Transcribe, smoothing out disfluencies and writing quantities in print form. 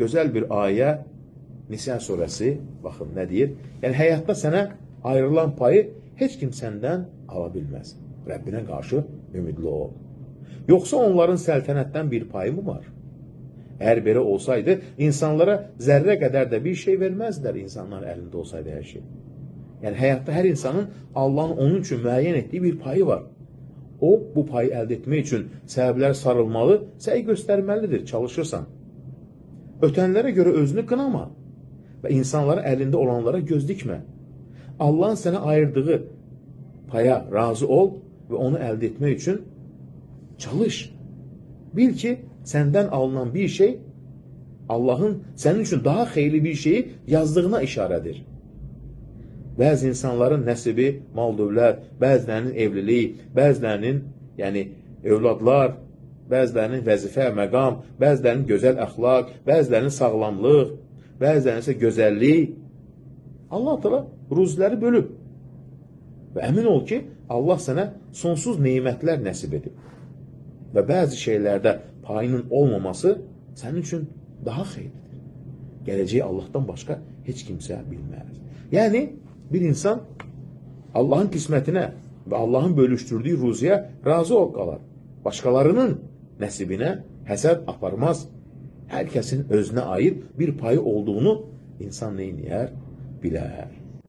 Gözəl bir ayə, Nisa surəsi, baxın nə deyir? Yəni, həyatda sənə ayrılan payı heç kim səndən ala bilməz. Rəbbinə qarşı ümidli ol. Yoxsa onların səltənətdən bir payı mı var? Əgər belə olsaydı, insanlara zərrə qədər də bir şey verməzdilər, insanların əlində olsaydı hər şey. Yəni, həyatda hər insanın Allahın onun üçün müəyyən etdiyi bir payı var. O, bu payı əldə etmək üçün səbəblər sarılmalı, səy göstərməlidir, çalışırsan. Ötənlərə görə özünü qınama və insanların əlində olanlara göz dikmə. Allahın sənə ayırdığı paya razı ol və onu əldə etmək üçün çalış. Bil ki, səndən alınan bir şey Allahın sənin üçün daha xeyirli bir şeyi yazdığına işarədir. Bəzi insanların nəsibi mal-dövlət, bəzilərinin evlilik, bəzilərinin yəni övladlar, bəzilərinin vəzifə, məqam, bəzilərinin gözəl əxlaq, bəzilərinin sağlamlıq, bəzilərinin isə gözəllik. Allah Teala ruziləri bölüb. Və əmin ol ki, Allah sənə sonsuz nemətlər nəsib edib. Və bəzi şeylərdə payının olmaması sənin üçün daha xeyirlidir. Gələcəyi Allahdan başqa heç kimsə bilməz. Yəni, bir insan Allahın qismətinə və Allahın bölüşdürdüyü ruziyə razı ol qalar. Başqalarının nəsibinə həsəd aparmaz. Hər kəsin özünə aid bir payı olduğunu insan neyniyər? Bilər.